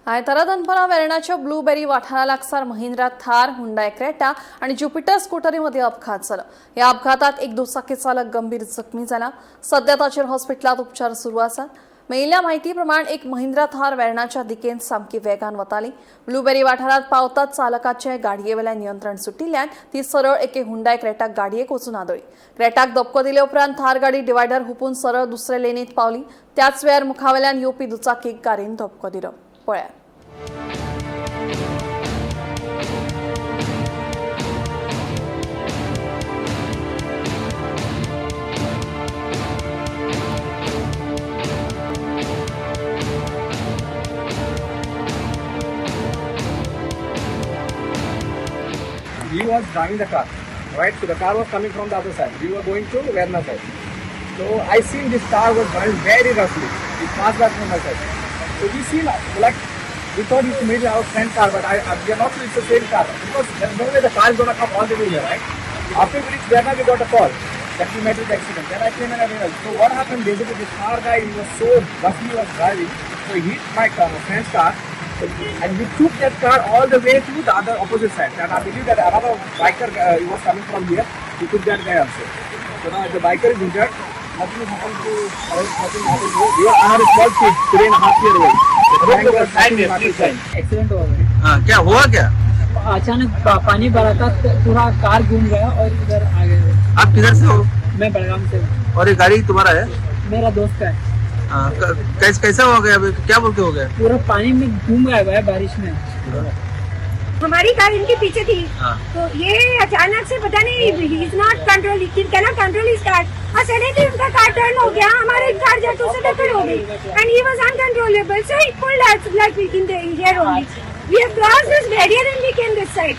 आयतारा दनपारां वेर्णाच्या ब्लूबेरी वाठारा लागसार महिंद्रा थार, हुंडाय क्रेटा आणि ज्युपिटर स्कुटरी मदीं अपघात जालो. ह्या अपघातात एक दुचाकी चालक गंभीर जखमी जाला. सध्या ताचेर हॉस्पिटलांत उपचार सुरू आसात. मेळिल्ल्या म्हायती प्रमाण एक महिंद्रा थार वेर्णाच्या दिकेन सामकी वेगान वताली. ब्लूबेरी वाठारांत पावताच चालकाचें गाडयेवेल्यान नियंत्रण सुटिल्ल्यान ती सरळ एके हुंडाय क्रेटाक गाडयेक वचून आदळ्ळी. क्रेटाक धपको दिले उपरांत थार गाडी डिवायडर हुपून सरळ दुसरे लेनीत पावली. त्याच वेळार मुखावेल्यान येवपी दुचाकीक गाडयेन धपको दिलो. पळयात. He was driving the car, right? So the car was coming from the other side. We were going to Verna side. So I seen this car was driving very roughly. It passed by from my side. So we seen like we thought it's maybe our friend car, but we are not sure it's the same car because there's no way the car is gonna come all the way here, right? After we reached Verna, we got a call that we met with accident. Then I came and I realized. So what happened basically? This car guy, he was so roughly was driving, so he hit my car, my friend's car. And we took that car all the way to the other opposite side. And I believe that another biker, he was coming from here. He took that guy also. So now the biker is injured. Nothing happened to nothing happened to. We are, I have a small kid, 3.5 year old. Thank God, nothing happened to him. Accident हो गया. हाँ, क्या हुआ क्या? अचानक पानी भरा था तो पूरा कार घूम गया और इधर आ गए. आप किधर से हो? मैं बड़गाम से हूँ. और ये गाड़ी तुम्हारा है? मेरा दोस्त का है. हाँ, कैसे कैसा हो गया अभी? क्या बोल के हो गया? पूरा पानी में घूम गया हुआ है बारिश में. हमारी कार इनके पीछे थी. हाँ। तो ये अचानक से पता नहीं, he is not control, he can not control his car Aur suddenly उनका कार टर्न हो गया. हमारे कार जाके उसे टक्कर हो गई and he was uncontrollable, so he pulled us like in the here only. We have crossed this barrier and we came this side.